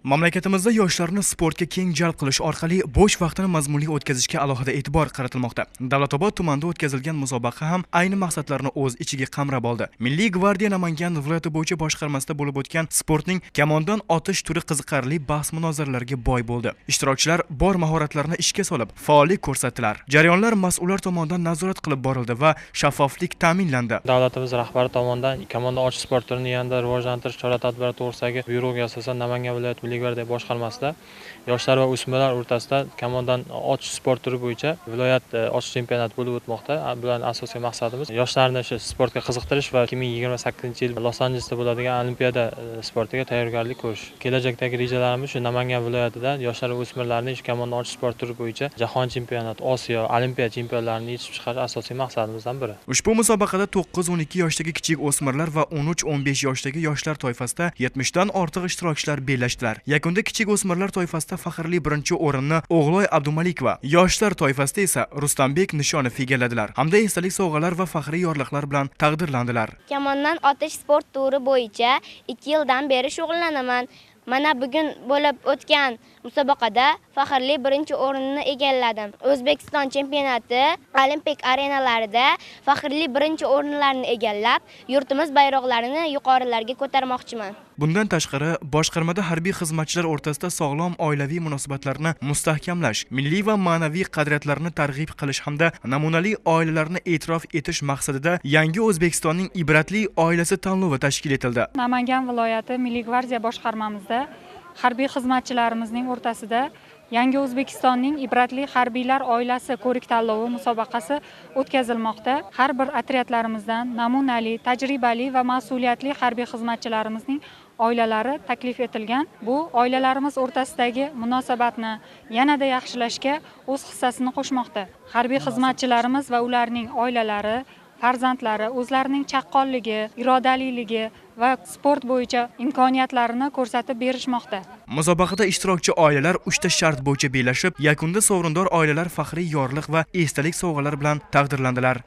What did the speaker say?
Mamlakatimizda yoshlarni sportga keng jalb qilish orqali bo'sh vaqtini mazmunli o'tkazishga alohida e'tibor qaratilmoqda. Davlatobod tumanida o'tkazilgan musobaqa ham ayni maqsadlarni o'z ichiga qamrab oldi. Milliy gvardiya Namangan viloyati bo'yicha boshqarmasida bo'lib o'tgan sportning kamondan otish turi qiziqarli bahs munozaralarga boy bo'ldi. Ishtirokchilar bor mahoratlarini ishga solib, faollik ko'rsatdilar. Jarayonlar mas'ullar tomonidan nazorat qilib borildi va shaffoflik ta'minlandi. Davlatimiz rahbari tomonidan kamondan otish sport turini yanada rivojlantirish chora-tadbirlari to'g'risidagi buyrug'iga asosan Namangan viloyati Milliy gvardiya boshqarmasida yoshlar va o'smirlar o'rtasida kamondan otish sport turi bo'yicha viloyat otish chempionati bo'lib o'tmoqda. Bularning asosiy maqsadimiz yoshlarni shu sportga qiziqtirish va 2028-yil Los-Anjelesda bo'ladigan olimpiada sportiga tayyorgarlik ko'rish. Kelajakdagi rejalarimiz shu Namangan viloyatida yoshlar va o'smirlarni shu kamondan otish sport turi bo'yicha jahon chempionati, Osiyo, olimpiya chempionlarini yetishib chiqarish asosiy maqsadimizdan biri. Ushbu musobaqada 9-12 yoshdagi kichik o'smirlar va 13-15 yoshdagi yoshlar toifasida 70 dan ortiq ishtirokchilar bellashdilar. Yakunda kichik o'smirlar toifasida faxrli birinchi o'rinni O'g'loy Abdumalikova, yoshlar toifasida esa Rustambek Nishonov egalladilar hamda esdalik sovg'alar va faxriy yorliqlar bilan taqdirlandilar. Kamondan otish sport turi bo'yicha 2 yildan beri shug'ullanaman. Mana bugun bo'lib o'tgan musobaqada faxrli birinchi o'rinni egalladim. O'zbekiston chempionati olimpik arenalarida faxrli birinchi o'rinlarni egallab, yurtimiz bayroqlarini yuqorilarga ko'tarmoqchiman. Bundan tashqari, boshqarmada harbiy xizmatchilar o'rtasida sog'lom oilaviy munosabatlarni mustahkamlash, milliy va ma'naviy qadriyatlarni targ'ib qilish hamda namunali oilalarni e'tirof etish maqsadida Yangi O'zbekistonning ibratli oilasi tanlovi tashkil etildi. Namangan viloyati Milliy gvardiya boshqarmamizda harbiy xizmatchilarimizning o'rtasida Yangi O'zbekistonning ibratli harbiylar oilasi ko'rik tanlovi musobaqasi o'tkazilmoqda. Har bir otryadlarimizdan namunali, tajribali va mas'uliyatli harbiy xizmatchilarimizning oilalari taklif etilgan. Bu oilalarimiz o'rtasidagi munosabatni yanada yaxshilashga o'z hissasini qo'shmoqda. Harbiy xizmatchilarimiz va ularning oilalari, farzandlari o'zlarining chaqqonligi, irodaliligi va sport bo'yicha imkoniyatlarini ko'rsatib berishmoqda. Musobaqada ishtirokchi oilalar 3 ta shart bo'yicha bellashib, yakunda sovrindor oilalar faxriy yorliq va esdalik sovg'alar bilan taqdirlandilar.